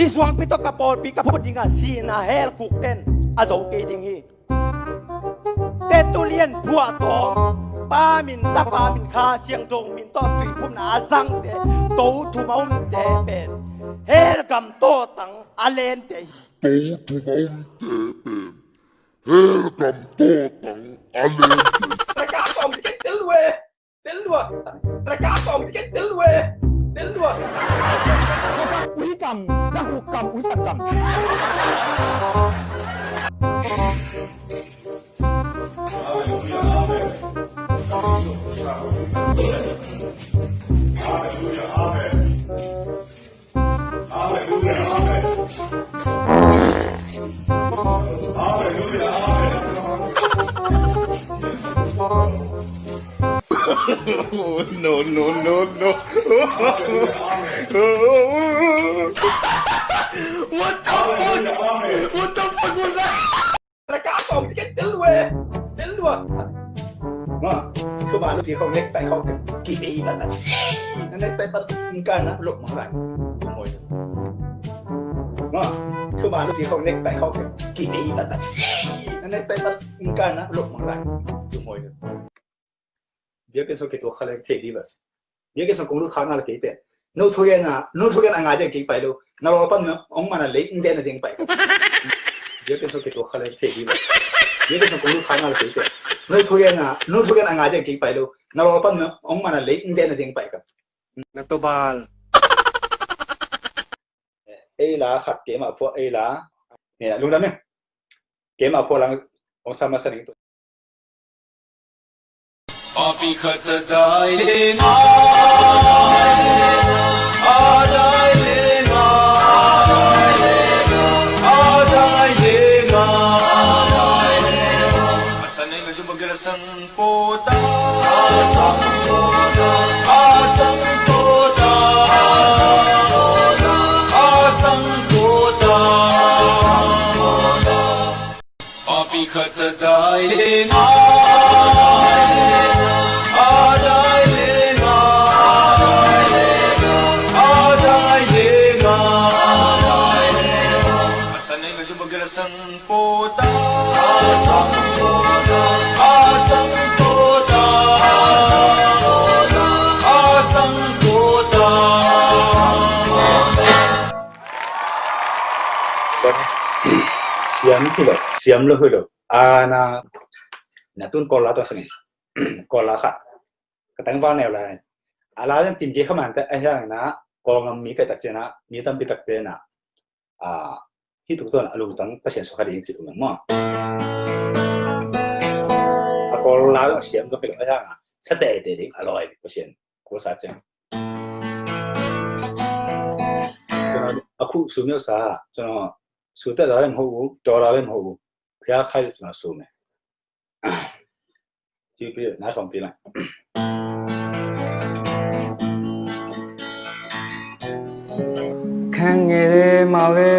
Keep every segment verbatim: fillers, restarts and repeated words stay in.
I suangpi tawh ka pawlpi ka phut ding a, sihna hell khukten a zo kei ding hi. Tetulian phuahtawng, Pa min, Tapa min, Kha Siangtho min tawh tuiphumna a zangte, to thum a umte pen hell gam tawhtang a lente hi. To thum a umte pen hell gam tawhtang a lente hi. Reka kong ke tel we. Tel lua. Reka kong ke tel we. Tel lua. Ui kam, dah ui kam, ui san kam. Hallelujah, amen. Hallelujah, amen. Hallelujah, amen. Hallelujah, amen. Oh, no, no, no, no. What the fuck? What the fuck was that? Reka kong ke tel we. Tel lua. Ma, thu ma lu pi khong nek pai khong ki bei ba ta. Na nek pai pa ka na lok mang lai. Ma, thu ma lu pi khong nek pai khong ki bei ba ta. Na nek pai pa ka na lok mang lai. Biakinn sung kituak kha leng thei ding lo. Biakinn sung kong lut kha na la kei pen. No thugen a, no thugen a ngai ding kei pai lo. Na lawlpa ong man a lei ong den a ding pai. Biakinn sung kituak kha leng thei ding lo. Biakinn sung kong lut kha na la kei pen. No thugen a, no thugen a ngai ding kei pai lo. Na lawlpa ong man a lei ong den a ding pai ka. Na to bal. Ei la khat keima phuah ei la. Nè, lungdam nè. Keima phuah lang ong sam masa ning tu. Api khat a dai le nga, a dai le nga, a dai le nga. A sa nei na ju bagel a sang pota, a sang pota, a sang pota, a sang pota. Api khat a dai le nga, a dai le nga, a dai le nga. A sa nei na ju bagel a sang pota, a sang pota, a sang pota, a sang pota. Siam hi lo, siam lo hi lo. A na, na tun Kawl la tawh sangin. Kawl la khat. Ka tangval neu lai. A la zong timte kha man ta a hiang na, Kawl ngam mi kai tak ciang na, mi tampi takte na. A, hi tuk tuan a lungtang Pasian sukha ding ci um maw. A Kawl la zong siam zong hi lo a hiang na, sa teitei ding a lawi Pasian. Kawl sa ciang. Cun a khu su myo sa, cun a su te la lem ho u, do la lem ho u. Khia khai cun a su me. Ci pi na thawm pi la. ခန့်ငယ်ထဲမှာပဲ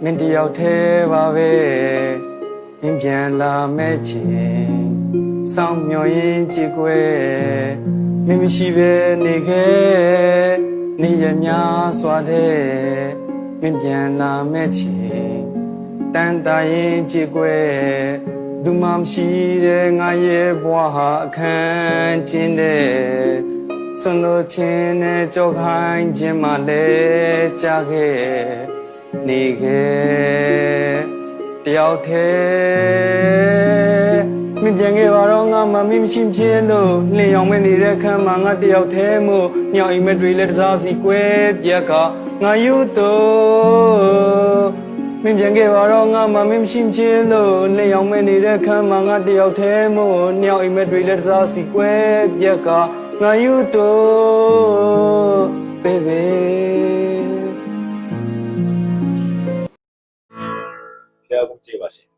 မင်းတစ်ယောက်ထဲပါပဲ မင်းပြန်လာမဲ့ချိန် စောင့်မျှော်ရင်းကြေကွဲ မင်းမရှိဘဲနေခဲ့ နေ့ရက်များစွာထဲ မင်းပြန်လာမဲ့ချိန် တန်တာရင်ကြေကွဲ သူမှမရှိတဲ့ငါရဲ့ဘဝဟာအခန်းကျင်းတဲ့ စွန့်လွှတ်ခြင်းနဲ့ကြောက်ခိုင်းခြင်းမှလဲကျခဲ့ နေခဲ့တယောက်ထဲ မင်းပြန်ခဲ့ပါတော့ငါမှမင်းမရှိမဖြစ်လို့လင်းရောင်မဲ့နေတဲ့ခန်းမှာငါတယောက်ထဲမို့ညောင်အိမ်မက်တွေလည်းတစားစီကွဲပြက်ကငါယူသို့မင်းပြန်ခဲ့ပါတော့ငါမှမင်းမရှိမဖြစ်လို့လင်းရောင်မဲ့နေတဲ့ခန်းမှာငါတယောက်ထဲမို့ညောင်အိမ်မက်တွေလည်းတစားစီကွဲပြက်ကငါယူသို့ baby ဘုရားကိုကြည့်ပါစေ။